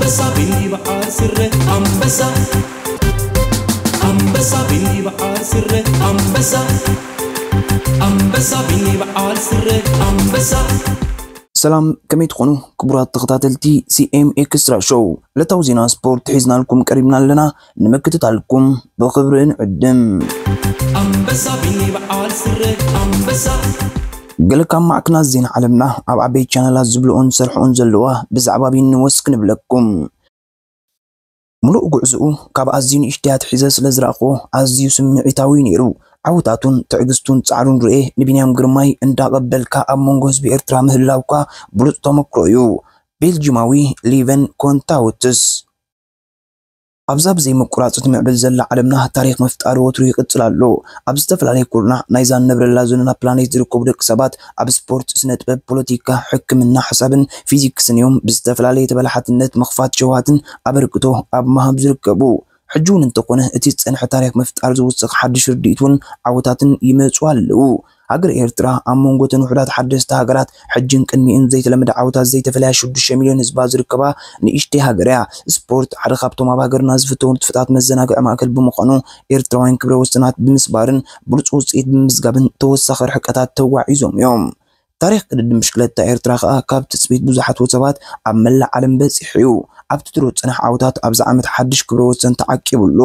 ኣንበሳ ቢኒ በዓል ስረ ኣንበሳ ኣንበሳ ቢኒ በዓል ስረ ኣንበሳ ኣንበሳ ቢኒ በዓል ስረ ኣንበሳ። ሰላም፣ ከመይ ትኾኑ ክቡራት ተኸታተልቲ ሲ ኤም ኤክስትራ ሾው? ዕለታዊ ዜና ስፖርት ሒዝናልኩም ቀሪብና ኣለና። ንምክትታልኩም ብኽብሪ ንዕድም። ኣንበሳ ቢኒ በዓል ስረ ኣንበሳ ገለ ካብ ማዕክናት ዜና ዓለምና ኣብ ዓበይቲ ቻነላት ዝብልኦን ዝሰርሕኦን ዘለዋ ብዛዕባ ቢኒ ወስ ክንብለኩም። ሙሉእ ጉዕዝኡ ካብ ኣዝዩ ንእሽተይ ኣትሒዘ ስለ ዝረኣኽዎ ኣዝዩ ስምዒታዊ ነይሩ። ዓወታቱን ትዕግስቱን ጻዕሩን ርኤ ንቢንያም ግርማይ እንዳቐበልካ ኣብ መንጎ ህዝቢ ኤርትራ ምህላውካ ብሉጽ ተመክሮ እዩ። ቤልጂማዊ ሊቨን ኮንታውትስ ኣብዛ ብዘይ ምቁራጽ ትምዕብል ዘላ ዓለምና ታሪኽ ምፍጣሩ ወትሩ ይቕጽል ኣሎ። ኣብ ዝተፈላለየ ኩርናዕ ናይዛ ንነብረላ ዘለና ፕላኔት ዝርከቡ ደቂ ሰባት ኣብ ስፖርት፣ ስነ ጥበብ፣ ፖለቲካ፣ ሕክምና፣ ሕሳብን ፊዚክስን እዮም ብዝተፈላለየ ተበላሓትነት ምኽፋት ሸውሃትን ኣበርክቶ ኣብ ምሃብ ዝርከቡ። ሕጂ እውን እንተኾነ እቲ ዝጸንሐ ታሪኽ ምፍጣር ዝውስኽ ሓድሽ ርድኢት እውን ዓወታትን ይመጹ ኣለዉ። ሃገር ኤርትራ ኣብ መንጎ እተን ውሑዳት ሓደስቲ ሃገራት ሕጅን ቅድሚኡን ዘይተለመደ ዓወታት ዘይተፈለያ ሽዱሽተ ሚልዮን ህዝባ ዝርከባ ንእሽተይ ሃገር እያ። ስፖርት ሓደ ካብቶም ኣብ ሃገርና ዝፍተዉ ንጥፈታት መዘናግዒ ማእከል ብምዃኑ ኤርትራውያን ክብረ ወሰናት ብምስባርን ብሉጽ ውጽኢት ብምምዝጋብን ተወሳኺ ርሕቀታት ተጓዒዞም እዮም። ታሪኽ ቅድድም ብሽክለታ ኤርትራ ከኣ ካብ ትጽቢት ብዙሓት ወሰባት ኣብ መላእ ዓለም በጺሑ እዩ። ኣብቲ ድሮ ጽናሕ ዓወታት ኣብዚ ዓመት ሓድሽ ክብረ ወሰን ተዓቂቡ ኣሎ።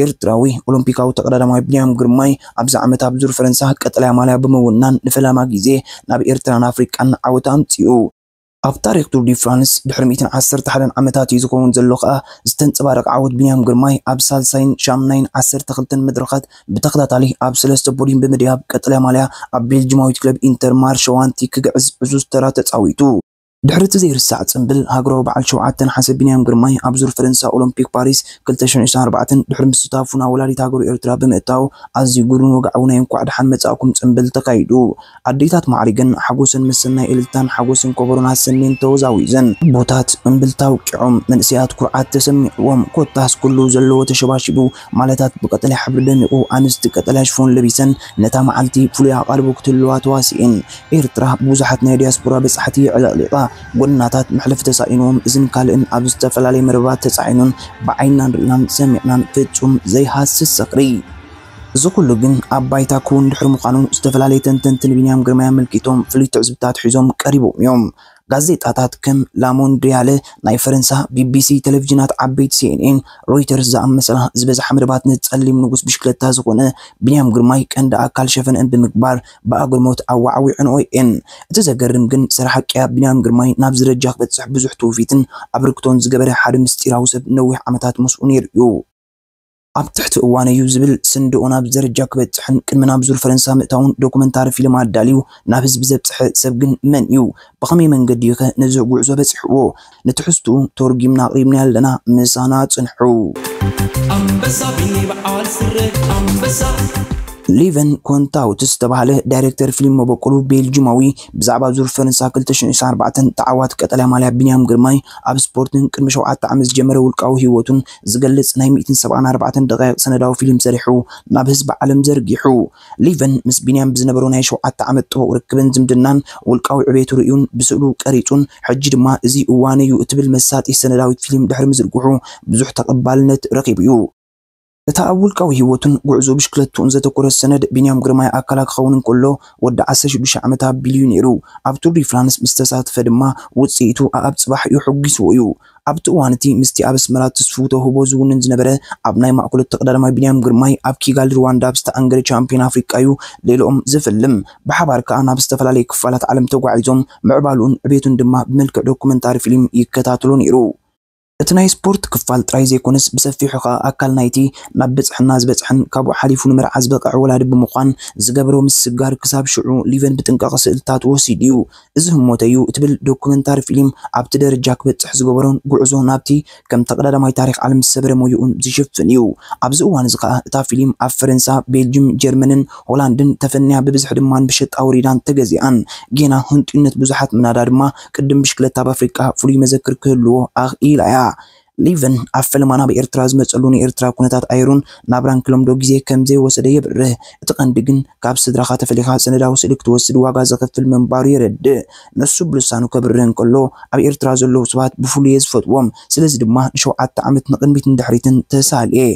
ኤርትራዊ ኦሎምፒካዊ ተቐዳዳማይ ቢንያም ግርማይ ኣብዚ ዓመት ኣብ ዙር ፈረንሳ ቀጠልያ ማልያ ብምውናን ንፈለማ ግዜ ናብ ኤርትራን ኣፍሪቃን ዓወት ኣምጺኡ። ኣብ ታሪኽ ቱር ዲ ፍራንስ ድሕሪ ሚእትን ዓሰርተ ሓደን ዓመታት እዩ ዝኸውን ዘሎ ከኣ ዝተንጸባረቐ ዓወት ቢንያም ግርማይ ኣብ ሳልሳይን ሻምናይን ዓሰርተ ክልተን መድረኻት ብተኸታታሊ ኣብ ሰለስተ ፖዲዩም ብምድያብ ቀጠልያ ማልያ ኣብ ቤልጂማዊት ክለብ ኢንተር ማርሸዋንቲ ክግዕዝ ዕዙዝ ተራ ተጻዊቱ። ድሕሪ እቲ ዘይርሳዕ ጽምብል ሃገራዊ በዓል ሸውዓተ ነሓሰ ቢንያም ግርማይ ኣብ ዙር ፈረንሳ ኦሎምፒክ ፓሪስ ክልተ ሽሕን ዕስራን ኣርባዕተን ድሕሪ ምስታፉ ናብ ወላዲት ሃገሩ ኤርትራ ብምእታው ኣዝዩ ግሩም ወግዓዊ ናይ እንኳዕ ደሓን መጻእኩም ጽምብል ተካይዱ። ኣዴታት ማዕሪገን ሓጎሰን ምስ ሰናይ እልልታን ሓጎስን ኮበሮን ኣሰንየን ተወዛዊዘን። ኣቦታት እምብልታ ኣውቂዖም፣ መንእሰያት ኩርዓት ተሰሚዕዎም፣ ኮታስ ኩሉ ዘለዎ ተሸባሺቡ፣ ማልያታት ብቀጠልያ ሕብሪ ደሚቑ፣ ኣንስቲ ቀጠልያ ሽፎን ለቢሰን ነታ መዓልቲ ፍሉይ ኣቓልቦ ክትህልዋ ተዋሲኤን። ኤርትራ ብብዙሓት ናይ ዲያስፖራ በጻሕቲ የዕለቕሊቓ፣ ጎደናታት መሕለፊ ተሳኢንዎም፣ እዝን ካልእን ኣብ ዝተፈላለየ መርበባት ተጻዒኑን ብዓይንና ንርኢናን ሰሚዕናን ፍጹም ዘይሃስስ ዝኽሪ። እዚ ኩሉ ግን ኣብ ባይታ ክውን ድሕሪ ምዃኑ፣ ዝተፈላለየ ተንተንቲ ንቢንያም ግርማይ ኣመልኪቶም ፍሉይ ትዕዝብታት ሒዞም ቀሪቦም እዮም። ጋዜጣታት ከም ላሞንዲያለ ናይ ፈረንሳ፣ ቢ ቢ ሲ፣ ቴሌቪዥናት ዓበይቲ ሲ ኤን ኤን፣ ሮይተርስ ዝኣመሰላ ዝበዝሓ መደባት ነቲ ጸሊም ንጉስ ብሽክለታ ዝኾነ ቢንያም ግርማይ ቀንዲ ኣካል ሸፈነአን ብምግባር ብኣግርሞት ኣዋዓዊዐንኦ እየን። እቲ ዘገርም ግን ስራሕ ሓቅያ ቢንያም ግርማይ ናብዚ ደረጃ ክበጽሕ ብዙሕ ትውፊትን ኣበርክቶን ዝገበረ ሓደ ምስጢራዊ ሰብ ነዊሕ ዓመታት ምስኡ ነይሩ እዩ። ኣብ ትሕቲ እዋነይ እዩ ዝብል ስንድኡ ናብዚ ደረጃ ክበጽሕን ቅድሚ ናብ ዙር ፈረንሳ ምእታውን ዶኩመንታሪ ፊልም ኣዳልዩ ናብ ህዝቢ ዘብጽሐ ሰብ ግን መን እዩ? ብኸመይ መንገዲ እዩ ኸ ነዚ ጉዕዞ በጺሕዎ? ንትሕዝትኡ ተርጒምና ኣቕሪብናዮ ኣለና፣ ምሳና ጽንሑ። ኣንበሳ ቢኒ በዓል ስረ ኣንበሳ ሊቨን ኮንታውት ዝተባህለ ዳይሬክተር ፊልም መበቆሉ ቤልጂማዊ ብዛዕባ ዙር ፈረንሳ ክልተ ሽሕን ዕስራን ኣርባዕተን ተዓዋቲ ቀጠልያ ማልያ ቢንያም ግርማይ ኣብ ስፖርትን ቅድሚ ሸውዓተ ዓመት ዝጀመረ ውልቃዊ ህይወቱን ዝገልጽ ናይ ሚእትን ሰብዓን ኣርባዕተን ደቃይቕ ሰነዳዊ ፊልም ሰሪሑ ናብ ህዝቢ ዓለም ዘርጊሑ። ሊቨን ምስ ቢንያም ብዝነበሮ ናይ ሸውዓተ ዓመት ጥቡቕ ርክብን ዝምድናን ውልቃዊ ዕቤቱ ርእዩን ብስእሉ ቀሪጹን ሕጂ ድማ እዚ እዋን እዩ እትብል መሳጢ ሰነዳዊት ፊልም ድሕሪ ምዝርግሑ ብዙሕ ተቐባልነት ረኺቡ እዩ። እታ ኣብ ውልቃዊ ህይወቱን ጉዕዞ ብሽክለትኡን ዘተኮረት ሰነድ ቢንያም ግርማይ ኣካላ ክኸውን እንከሎ ወዲ ዓሰርተ ሽዱሽተ ዓመት ኣቢሉ እዩ ነይሩ። ኣብ ቱር ዲ ፍራንስ ምስ ተሳተፈ ድማ ውጽኢቱ ኣኣብ ጽባሕ እዩ ሕጒስዎ እዩ። ኣብቲ እዋን እቲ ምስቲ ኣብ ኣስመራ ተስፍኡ ተውህቦ ዝውንን ዝነበረ ኣብ ናይ ማእከሎት ተቐዳዳማይ ቢንያም ግርማይ ኣብ ኪጋሊ ሩዋንዳ ኣብ ዝተኣንገደ ቻምፒዮን ኣፍሪቃ እዩ ሌልኦም ዝፍልም። ብሓባር ከኣ ናብ ዝተፈላለየ ክፋላት ዓለም ተጓዒዞም ምዕባልኡን ዕቤቱን ድማ ብመልክዕ ዶኩመንታሪ ፊልም ይከታተሎ ነይሩ። እቲ ናይ ስፖርት ክፋል ጥራይ ዘይኮነስ ብሰፊሑ ከኣ ኣካል ናይቲ ናብ ብጽሕና ዝበጽሐን ካብኡ ሓሊፉ ንመርዓ ዝበቕዐ ወላዲ ብምዃን ዝገበሮ ምስግጋር ክሳብ ሽዑ ሊቨን ብጥንቃቐ ስእልታት ወሲዱ እዩ። እዚ ህሞተይ እዩ እትብል ዶኩመንታሪ ፊልም ኣብቲ ደረጃ ክበጽሕ ዝገበሮን ጉዕዞ ናብቲ ከም ተቐዳዳማይ ታሪኽ ዓለም ዝሰበረ ሞያኡን ዝሽፍን እዩ። ኣብዚ እዋን እዚ ከኣ እታ ፊልም ኣብ ፈረንሳ፣ ቤልጅም፣ ጀርመንን ሆላንድን ተፈንያ ብብዝሒ ድማ ንመሸጣ ወሪዳን ተገዚኣን። ጌና ህንጡይነት ብዙሓት ምናዳ ድማ ቅድም ብሽክለታ ኣብ ኣፍሪቃ ፍሉይ መዘክር ክህልዎ ኣኽኢላ እያ። ሊቨን ኣብ ፈለማ ናብ ኤርትራ ዝመጸሉ ንኤርትራ ኩነታት ኣየሩን ናብራን ክለምዶ ግዜ ከም ዘይወሰደ የብርህ። እቲ ቀንዲ ግን ካብ ስድራኻ ተፈሊኻ ሰነዳዊ ስእሊ ክትወስድ ዋጋ ዘኽፍል ምንባሩ የረድእ። ንሱ ብልሳኑ ከብርህ እንከሎ ኣብ ኤርትራ ዘለዉ ሰባት ብፍሉይ እየ ዝፈትዎም። ስለዚ ድማ ንሸውዓተ ዓመት ንቕድሚትን ንድሕሪትን ተሳልየ።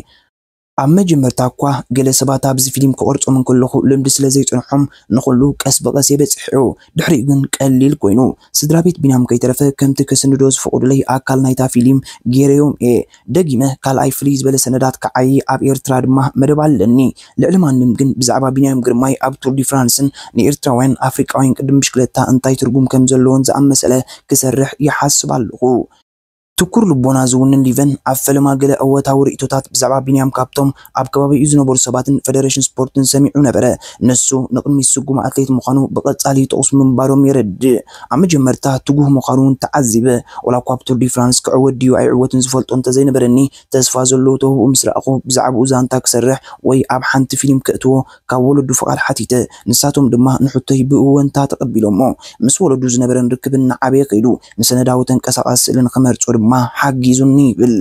ኣብ መጀመርታ እኳ ገለ ሰባት ኣብዚ ፊልም ክቐርጾም እንከለኹ ልምዲ ስለ ዘይጸንሖም ንኹሉ ቀስ ብቐስ እየ በጺሐዮ። ድሕሪኡ ግን ቀሊል ኮይኑ። ስድራ ቤት ቢንያም ከይተረፈ ከምቲ ክስንዶ ዝፈቐዱለይ ኣካል ናይታ ፊልም ገይረዮም እየ። ደጊመ ካልኣይ ፍልይ ዝበለ ሰነዳት ክዓዪ ኣብ ኤርትራ ድማ መደብ ኣለኒ። ልዕሊ ማንም ግን ብዛዕባ ቢንያም ግርማይ ኣብ ቱር ዲ ፍራንስን ንኤርትራውያን ኣፍሪቃውያን ቅድም ብሽክለታ እንታይ ትርጉም ከም ዘለዎን ዝኣመሰለ ክሰርሕ ይሓስብ ኣለኹ። ትኩር ልቦና ዝውንን ሊቨን ኣብ ፈለማ ገለ እወታዊ ርእይቶታት ብዛዕባ ቢንያም ካብቶም ኣብ ከባቢኡ ዝነበሩ ሰባትን ፈደረሽን ስፖርትን ሰሚዑ ነበረ። ንሱ ንቕድሚት ስጉም ኣትሌት ምዃኑ ብቐጻሊ ይጠቕሱ ምንባሮም የረድእ። ኣብ መጀመርታ ትጉህ ምዃኑ እውን ተዓዚበ። ወላ እኳ ኣብ ቱር ዲ ፍራንስ ክዕወት ድዩ ኣይዕወትን ዝፈልጦ እንተዘይነበረኒ፣ ተስፋ ዘለዎ ተውህቦ ምስ ረኣኹ ብዛዕባኡ ዛንታ ክሰርሕ ወይ ኣብ ሓንቲ ፊልም ከእትዎ ካብ ወለዱ ፍቓድ ሓቲተ። ንሳቶም ድማ ንሕቶይ ብእወንታ ተቐቢሎሞ። ምስ ወለዱ ዝነበረን ርክብ እናዓበየ ከይዱ። ንሰነዳዊ ተንቀሳቓሲ ስእሊ ንኽመርጾ ድማ ሓጊዙኒ ይብል።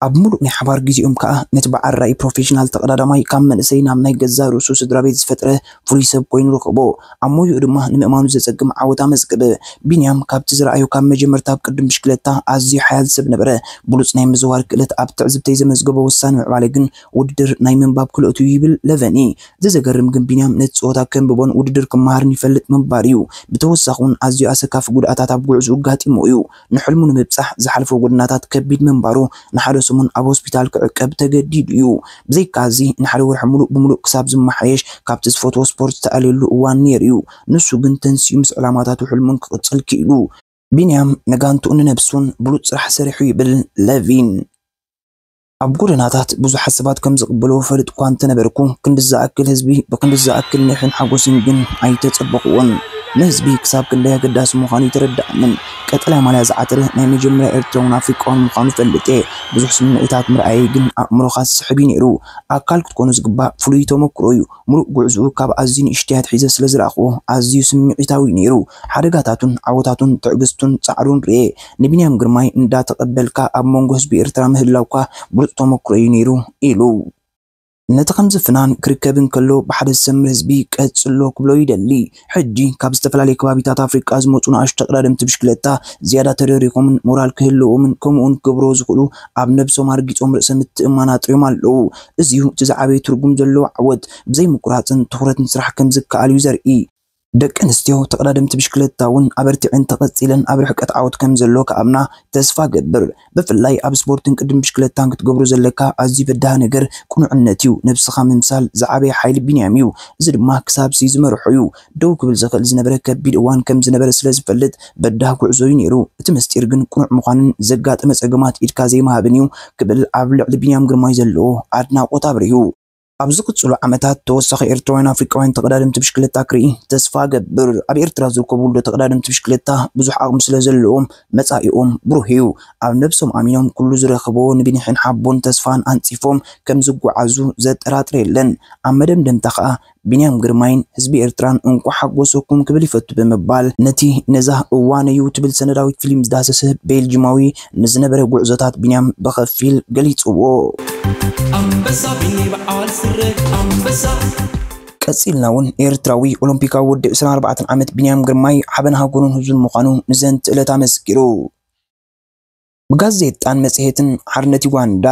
ኣብ ምሉእ ናይ ሓባር ግዜኦም ከኣ ነቲ በዓል ራእይ ፕሮፌሽናል ተቐዳዳማይ ካብ መንእሰይ ናብ ናይ ገዛእ ርእሱ ስድራ ቤት ዝፈጥረ ፍሉይ ሰብ ኮይኑ ረኸቦ። ኣብ ሞያኡ ድማ ንምእማኑ ዘጸግም ዓወት ኣመዝገበ። ቢንያም ካብቲ ዝረኣዮ ካብ መጀመርታ ኣብ ቅድም ብሽክለታ ኣዝዩ ሓያል ሰብ ነበረ። ብሉጽ ናይ ምዝዋር ክእለት ኣብ ትዕዝብተይ ዘመዝገቦ ወሳኒ ምዕባለ ግን ውድድር ናይ ምንባብ ክእለቱ እዩ ይብል ለቨኒ። እቲ ዘገርም ግን ቢንያም ነቲ ጸወታ ከንብቦን ውድድር ክመሃርን ይፈልጥ ምንባር እዩ። ብተወሳኺ እውን ኣዝዩ ኣሰካፊ ጉድኣታት ኣብ ጉዕዝኡ ኣጋጢሞ እዩ። ንሕልሙ ንምብጻሕ ዝሓለፎ ጎደናታት ከቢድ ምንባሩ ንሓደ ሰሙን ኣብ ሆስፒታል ክዕቀብ ተገዲዱ እዩ። ብዘይካ እዚ ንሓደ ወርሒ ምሉእ ብምሉእ ክሳብ ዝመሓየሽ ካብቲ ዝፈትዎ ስፖርት ዝተኣልየሉ እዋን ነይሩ እዩ። ንሱ ግን ተንሲኡ ምስ ዕላማታቱ ሕልሙን ክቕጽል ክኢሉ። ቢንያም ንጋንትኡ ንነብሱን ብሉጽ ስራሕ ሰሪሑ ይብል ለቪን። ኣብ ጎደናታት ብዙሓት ሰባት ከም ዝቕበልዎ ፈልጥ እኳ እንተነበርኩ፣ ክንዲ ዝኣክል ህዝቢ ብክንዲ ዝኣክል ኒሕን ሓጎስን ግን ኣይተጸበቕዎን። ንህዝቢ ክሳብ ክንደይ ኣገዳሲ ምዃኑ ኣይተረድኣንን። ቀጠልያ ማልያ ዝዓተረ ናይ መጀመርያ ኤርትራውን ኣፍሪቃውን ምዃኑ ፈልጥ እየ። ብዙሕ ስምዒታት ምርኣየይ ግን ኣእምሮኻ ዝስሕብ እዩ ነይሩ። ኣካል ክትኮኑ ዝግባእ ፍሉይ ተመክሮ እዩ። ምሉእ ጉዕዝኡ ካብ ኣዝዩ ንእሽተይ ኣትሒዘ ስለ ዝረኣኽዎ ኣዝዩ ስምዒታዊ እዩ ነይሩ። ሓደጋታቱን ዓወታቱን ትዕግስቱን ጻዕሩን ርኤ። ንቢንያም ግርማይ እንዳተቐበልካ ኣብ መንጎ ህዝቢ ኤርትራ ምህላውካ ብሉጽ ተመክሮ እዩ ነይሩ ኢሉ። ነቲ ከምዚ ፍናን ክርከብ እንከሎ ብሓደ ዝሰምር ህዝቢ ቀጽሎ ክብሎ ይደሊ። ሕጂ ካብ ዝተፈላለዩ ከባቢታት ኣፍሪቃ ዝመጹ ንኣሽቱ ተቐዳደምቲ ብሽክለታ ዝያዳ ተደሪኾምን ሞራል ክህልዎምን ከምኡውን ክገብርዎ ዝኽእሉ ኣብ ነብሶም ኣርጊጾም ርእሰ ምትእምማን ኣጥርዮም ኣለዉ። እዚ እዩ እቲ ዝዓበየ ትርጉም ዘለዎ ዓወት። ብዘይ ምቁራጽን ትኹረትን ስራሕ ከም ዝከኣል እዩ ዘርኢ። ደቂ ኣንስትዮ ተቐዳደምቲ ብሽክለታ እውን ኣበርቲዐን ተቐጺለን ኣብ ርሕቀት ዓወት ከም ዘሎ ክኣምና ተስፋ ገብር። ብፍላይ ኣብ ስፖርትን ቅድም ብሽክለታን ክትገብሮ ዘለካ ኣዝዩ በዳሂ ነገር ቅኑዕነት እዩ። ነብስኻ ምምሳል ዝዓበየ ሓይሊ ቢንያም እዩ። እዚ ድማ ክሳብ ሲ ዝመርሖ እዩ። ደው ክብል ዝኽእል ዝነበረ ከቢድ እዋን ከም ዝነበረ ስለ ዝፈልጥ በዳሂ ጉዕዞ እዩ ነይሩ። እቲ ምስጢር ግን ቅኑዕ ምዃንን ዘጋጠመ ጸገማት ኢድካ ዘይምሃብን እዩ ክብል ኣብ ልዕሊ ቢንያም ግርማይ ዘለዎ ኣድናቖት ኣብሪሁ። ኣብ ዝቕጽሉ ዓመታት ተወሳኺ ኤርትራውያን ኣፍሪቃውያን ተቐዳደምቲ ብሽክለታ ክርኢ ተስፋ እገብር። ኣብ ኤርትራ ዝርከቡ ውልዶ ተቐዳደምቲ ብሽክለታ ብዙሕ ዓቕሚ ስለ ዘለዎም መጻኢኦም ብሩህ እዩ። ኣብ ነብሶም ኣሚኖም ኩሉ ዝረኸብዎ ንቢንሕን ሓቦን ተስፋን ኣንጺፎም ከም ዝጓዓዙ ዘጠራጥር የለን። ኣብ መደምደምታ ከኣ ቢንያም ግርማይን ህዝቢ ኤርትራን እንቋዕ ሓጎሰኩም ክብል ይፈቱ ብምባል ነቲ ነዛ እዋነዩ ትብል ሰነዳዊት ፊልም ዝዳሰሰ ቤልጂማዊ ንዝነበረ ጉዕዞታት ቢንያም ብኸፊል ገሊጽዎ። ኣንበሳ ቢኒ በዓል ስረ ኣንበሳ። ቀጺልና እውን ኤርትራዊ ኦሎምፒካዊ ወዲ ዕስራን ኣርባዕተን ዓመት ቢንያም ግርማይ ሓበን ሃገሩን ህዝቡን ምዃኑ ንዘንቲ ዕለት ኣመስኪሩ። ብጋዜጣን መጽሔትን ሓርነት ዩጋንዳ።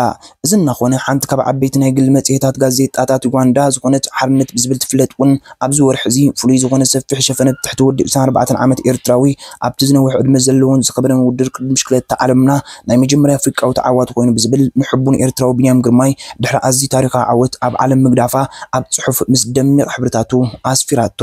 እዚ እናኾነ ሓንቲ ካብ ዓበይቲ ናይ ግል መጽሔታት ጋዜጣታት ዩጋንዳ ዝኾነት ሓርነት ብዝብል ትፍለጥ እውን ኣብዚ ወርሒ እዚ ፍሉይ ዝኾነ ሰፊሕ ሸፈነ ብትሕቲ ወዲ ዕስራን ኣርባዕተን ዓመት ኤርትራዊ ኣብቲ ዝነውሕ ዕድመ ዘለዎን ዝኸበረን ውድድር ቅድድም ብሽክለታ ዓለምና ናይ መጀመርያ ኣፍሪቃዊ ተዓዋቲ ኮይኑ ብዝብል ንሕቡን ኤርትራዊ ቢንያም ግርማይ ድሕሪ ኣዝዩ ታሪኻዊ ዓወት ኣብ ዓለም ምግዳፋ ኣብ ጽሑፍ ምስ ደሚቕ ሕብርታቱ ኣስፊራቶ።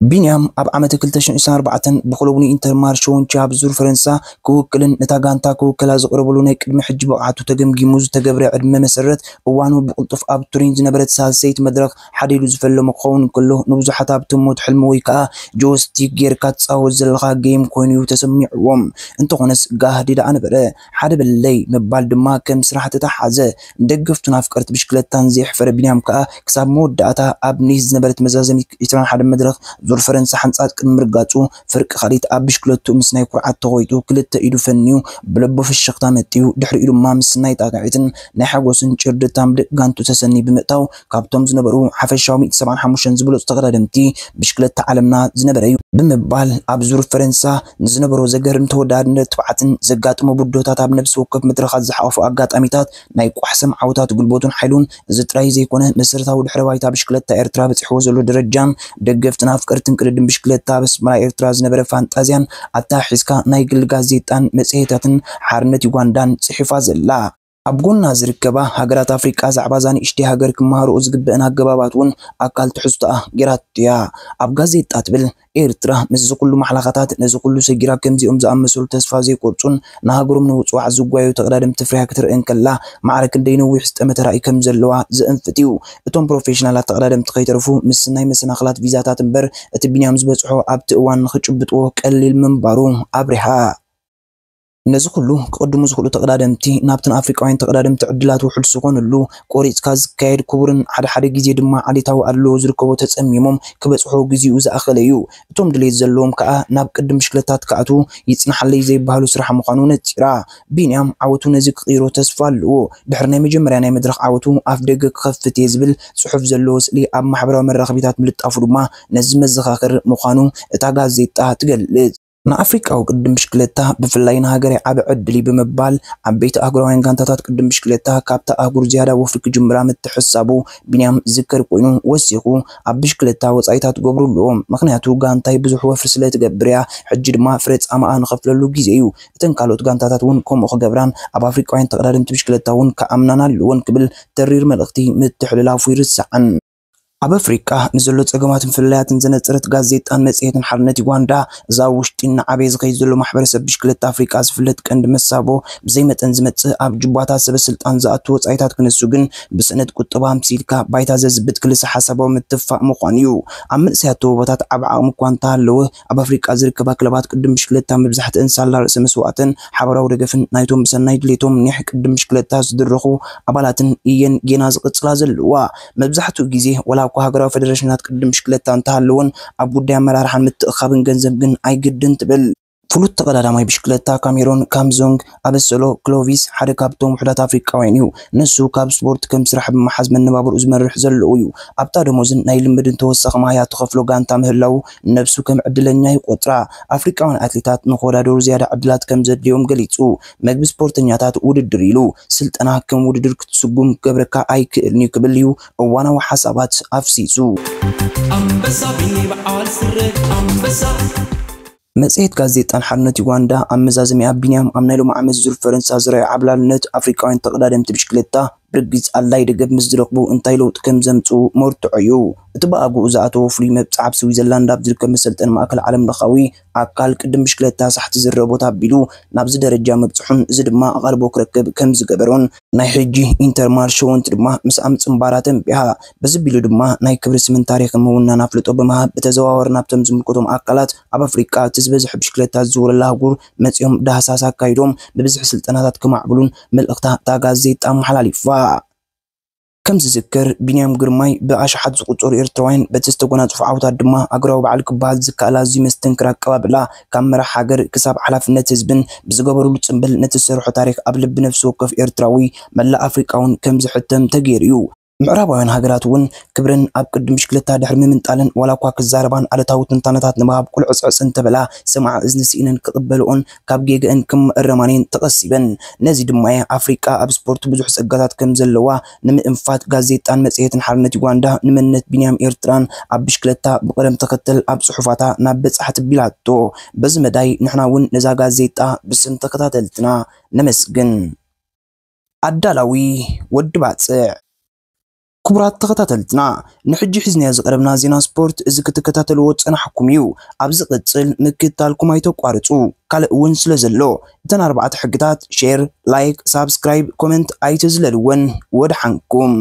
ቢንያም ኣብ ዓመት ክልተ ሽሕን ዕስራን ኣርባዕተን ብክለቡ ንኢንተርማርሽ ዎንቺ ኣብ ዙር ፈረንሳ ክውክልን ነታ ጋንታ ክውከላ ዝቐረበሉ ናይ ቅድሚ ሕጂ ብቕዓቱ ተገምጊሙ ዝተገብረ ዕድመ መሰረት እዋኑ ብቕልጡፍ ኣብ ቱሪን ዝነበረት ሳልሰይቲ መድረኽ ሓደ ኢሉ ዝፈለሞ ክኸውን እንከሎ ንብዙሓት ኣብ ትሞት ሕልሚ ወይ ከዓ ጆይስቲክ ጌርካ ትጻወት ዘለኻ ጌም ኮይኑ እዩ ተሰሚዕዎም። እንተኾነስ ጋህዲ ደኣ ነበረ። ሓደ በለለይ ምባል ድማ ከም ስራሕ ተተሓዘ። ንደገፍቱን ኣፍቀርቲ ብሽክለታን ዘየሕፈረ ቢንያም ከኣ ክሳብ መወዳእታ ኣብ ኒስ ዝነበረት መዛዘሚት ዕስራን ሓደን መድረኽ ዙር ፈረንሳ ሓንጻጽ ቅድሚ ምርጋጹ፣ ፍርቂ ካልኢት ኣብ ብሽክለቱ ምስ ናይ ኩርዓት ተኾይጡ ክልተ ኢዱ ፈንዩ ብለቦ ፍሽኽታ መጥዩ። ድሕሪኡ ድማ ምስ ናይ ጣቕዒትን ናይ ሓጎስን ጭርድታን ብደቂ ጋንቱ ተሰኒ ብምእታው፣ ካብቶም ዝነበሩ ሓፈሻዊ ሚእቲ ሰብዓን ሓሙሽተን ዝበለጹ ተቐዳደምቲ ብሽክለታ ዓለምና ዝነበረ እዩ ብምባል፣ ኣብ ዙር ፈረንሳ ንዝነበሮ ዘገርም ተወዳዳሪነት፣ ትብዓትን ዘጋጥሞ ብድሆታት ኣብ ነፍሲ ወከፍ መድረኻት ዝሓቖፉ ኣጋጣሚታት ናይ ቋሕ ሰም ዓወታት ጉልበቱን ሓይሉን፣ እዚ ጥራይ ዘይኮነ፣ መሰረታዊ ድሕረ ባይታ ብሽክለታ ኤርትራ በጺሕዎ ዘሎ ደረጃን ደገፍትን ኣፍቀርትን ቅድድም ብሽክለታ ኣብ ኣስመራ ኤርትራ ዝነበረ ፋንጣዝያን ኣተሓሒዝካ ናይ ግል ጋዜጣን መጽሔታትን ሓርነት ዩጋንዳን ጽሒፋ ዘላ። ኣብ ጎና ዝርከባ ሃገራት ኣፍሪቃ ዛዕባ እዛ ንእሽተይ ሃገር ክመሃርኦ ዝግበአን ኣገባባት እውን ኣካል ትሕዝቶኣ ጌራቶ እያ። ኣብ ጋዜጣ ትብል፣ ኤርትራ ምስዚ ኩሉ ማሕላኻታት ነዚ ኩሉ ሰጊራ ከምዚኦም ዝኣመሰሉ ተስፋ ዘይቆርጹን ንሃገሮም ንምጽዋዕ ዝጓዩ ተቐዳደምቲ ፍርያ ክትርኢ እንከላ፣ ማዕረ ክንደይ ነዊሕ ዝጠመተ ራእይ ከም ዘለዋ ዘእንፍት እዩ። እቶም ፕሮፌሽናላት ተቐዳደምቲ ከይተርፉ ምስ ናይ መሰናኽላት ቪዛታት እምበር እቲ ቢንያም ዝበጽሖ ኣብቲ እዋን ንኽጭብጥዎ ቀሊል ምንባሩ ኣብሪሃ። ነዚ ኩሉ ክቕድሙ ዝኽእሉ ተቐዳደምቲ ናብተን ኣፍሪቃውያን ተቐዳደምቲ ዕድላት ውሑድ ዝኾኑሉ፣ ቆሪጽካ ዝካየድ ክቡርን ሓደ ሓደ ግዜ ድማ ዓሌታዊ ኣድልዎ ዝርከቦ ተጸሚሞም ክበጽሑ ግዜኡ ዝኣኸለ እዩ። እቶም ድሌት ዘለዎም ከኣ ናብ ቅድም ብሽክለታ ክኣትዉ ይጽናሓለይ ዘይበሃሉ ስራሕ ምዃኑ ነጺራ። ቢንያም ዓወቱ ነዚ ክቕይሮ ተስፋ ኣለዎ። ድሕሪ ናይ መጀመርያ ናይ መድረኽ ዓወቱ ኣፍ ደገ ክኸፍት እየ ዝብል ጽሑፍ ዘለዎ ስእሊ ኣብ ማሕበራዊ መራኸቢታት ምልጣፉ ድማ ነዚ መዘኻኸሪ ምዃኑ እታ ጋዜጣ ትገልጽ። ንኣፍሪቃዊ ቅድድም ብሽክለታ ብፍላይ ንሃገረይ ዓቢ ዕድል እዩ ብምባል፣ ዓበይቲ ኣህጉራውያን ጋንታታት ቅድድም ብሽክለታ ካብታ ኣህጉር ዝያዳ ወፍሪ ክጅምራ ምትሕሳቡ ቢንያም ዝዝከር ኮይኑ፣ ወሲኹ፣ ኣብ ብሽክለታ ወጻኢታት ትገብሩ ኣለዎም፣ ምኽንያቱ ጋንታይ ብዙሕ ወፍሪ ስለ ትገብር እያ፣ ሕጂ ድማ ፍረ ጻማኣ ንኸፍለሉ ግዜ እዩ። እተን ካልኦት ጋንታታት እውን ከምኡ ክገብራን ኣብ ኣፍሪቃውያን ተቐዳደምቲ ብሽክለታ እውን ክኣምናን ኣለወን ክብል ተሪር መልእኽቲ ምትሕልላፉ ይርሳዕን። ኣብ ኣፍሪቃ ንዘሎ ጸገማትን ፍልልያትን ዘነጸረት ጋዜጣን መጽሔትን ሓርነት ዩጋንዳ፣ እዛ ኣብ ውሽጢ እናዓበየ ዝኸይድ ዘሎ ማሕበረሰብ ብሽክለታ ኣፍሪቃ ዝፍለጥ ቀንዲ መሳቦ፣ ብዘይ መጠን ዝመጽእ ኣብ ጁባታት ሰበ ስልጣን ዝኣቱ ወጻኢታት ክነሱ ግን ብስእነት ቁጠባ ኣምሲልካ ባይታ ዘዝብጥ ክልሰ ሓሳባዊ ምትፋእ ምዃኑ እዩ። ኣብ መንእሰያት ተውህቦታት ዓቢ ዓቕሚ እኳ እንተሃለወ፣ ኣብ ኣፍሪቃ ዝርከባ ክለባት ቅድም ብሽክለታ መብዛሕትአን ሳላ ርእሰ መስዋእተን ሓባራዊ ደገፍን ናይቶም ብሰናይ ድሌቶም ኒሕ ቅድም ብሽክለታ ዝድረኹ ኣባላትን እየን ጌና ዝቕጽላ ዘለዋ። መብዛሕትኡ ግዜ፣ ዋላ እኳ ሃገራዊ ፈደረሽናት ቅድድም ብሽክለታ እንተሃለወን፣ ኣብ ጉዳይ ኣመራርሓን ምትእኽኻብን ገንዘብ ግን ኣይግድን ትብል። ፍሉጥ ተቐዳዳማይ ብሽክለታ ካሜሮን ካምዞንግ ኣበሰሎ ክሎቪስ ሓደ ካብቶም ውሑዳት ኣፍሪቃውያን እዩ። ንሱ ካብ ስፖርት ከም ስራሕ ብምሓዝ መነባብርኡ ዝመርሕ ዘለዉ እዩ። ኣብታ ደሞዝን ናይ ልምድን ተወሳኺ ማህያ ትኸፍሎ ጋንታ ምህላዉ ነብሱ ከም ዕድለኛ ይቆጽራ። ኣፍሪቃውያን ኣትሌታት ንኽወዳደሩ ዝያዳ ዕድላት ከም ዘድልዮም ገሊጹ። መግቢ ስፖርተኛታት ውድድር ኢሉ፣ ስልጠና ከም ውድድር ክትስጉም ክገብረካ ኣይክእልን እዩ ክብል እዩ እዋናዊ ሓሳባት ኣፍሲሱ። ኣንበሳ ቢኒ በዓል ስረ ኣንበሳ። መጽሔት ጋዜጣን ሓርነት ዩጋንዳ ኣብ መዛዘሚኣ ቢንያም ኣብ ናይ ሎሚ ዓመት ዙር ፈረንሳ ዝረኣዮ ዓብላልነት ኣፍሪቃውያን ተቐዳደምቲ ብሽክለታ ብርግጽ ኣድላይ ደገፍ ምስ ዝረኽቡ እንታይ ለውጢ ከም ዘምጽኡ መርትዖ እዩ። እቲ ብኣግኡ ዝኣተዎ ፍሉይ መብጽዓ ኣብ ስዊዘርላንድ ኣብ ዝርከብ መሰልጠኒ ማእከል ዓለም ለኻዊ ኣካል ቅድም ብሽክለታ ሳሕቲ ዝረቦት ኣቢሉ ናብዚ ደረጃ ምብጽሑን እዚ ድማ ኣቓልቦ ክረክብ ከም ዝገበሮን ናይ ሕጂ ኢንተርማርሽ ሸወንቲ ድማ ምስኣ ምጽንባራ ተንቢሃ። በዚ ኣቢሉ ድማ ናይ ክብሪ ስምን ታሪኽን ምውናን ኣፍልጦ ብምሃብ ብተዘዋወር ናብቶም ዝምልከቶም ኣካላት ኣብ ኣፍሪቃ እቲ ዝበዝሐ ብሽክለታ ዝዝውረላ ኣህጉር መጺኦም ዳህሳስ ኣካይዶም ብብዝሒ ስልጠናታት ክማዕብሉን መልእኽታ እታ ጋዜጣ ኣመሓላሊፋ። ከም ዝዝከር፣ ቢንያም ግርማይ ብኣሽሓት ዝቑጸሩ ኤርትራውያን በቲ ዝተጎናጸፎ ዓወታት ድማ ኣገራዊ በዓል ክበሃል ዝከኣል ኣዝዩ መስተንክር ኣቀባብላ ካብ መራሕ ሃገር ክሳብ ሓላፍነት ህዝብን ብዝገበሩሉ ጽምብል ነቲ ዝሰርሖ ታሪኽ ኣብ ልቢ ነፍሲ ወከፍ ኤርትራዊ መላእ ኣፍሪቃ እውን ከም ዝሕተም ተገይሩ እዩ። ምዕራባውያን ሃገራት እውን ክብረን ኣብ ቅድም ብሽክለታ ድሕሪ ምምንጣለን ዋላ እኳ ክዛረባን ኣሉታዊ ትንታነታት ንምሃብ ቁልዕጽዕጽ እንተበላ ሰማዒ እዝኒ ስኢነን ክቕበልኦን ካብ ጌገአን ክምእረማን እየን ተቐሲበን። ነዚ ድማ እየ ኣፍሪቃ ኣብ ስፖርት ብዙሕ ጸጋታት ከም ዘለዋ ንምእንፋት ጋዜጣን መጽሔትን ሓርነት ዩጋንዳ ንመንነት ቢንያም ኤርትራን ኣብ ብሽክለታ ብቕደም ተኸተል ኣብ ጽሑፋታ ናብ በጻሕቲ ቢላቶ። በዚ መዳይ ንሕና እውን ነዛ ጋዜጣ ብስም ተኸታተልትና ነመስግን። ኣዳላዊ ወዲ ባጽዕ። ክቡራት ተኸታተልትና፣ ንሕጂ ሒዝናዮ ዝቐረብና ዜና ስፖርት እዚ ክትከታተልዎ ዝጸናሕኩም እዩ። ኣብ ዝቕጽል ምክትታልኩም ኣይተቋርጹ። ካልእ እውን ስለ ዘሎ፣ እተን ኣርባዕተ ሕግታት፣ ሼር፣ ላይክ፣ ሳብስክራይብ፣ ኮመንት ኣይተዝለልወን። ወድሓንኩም።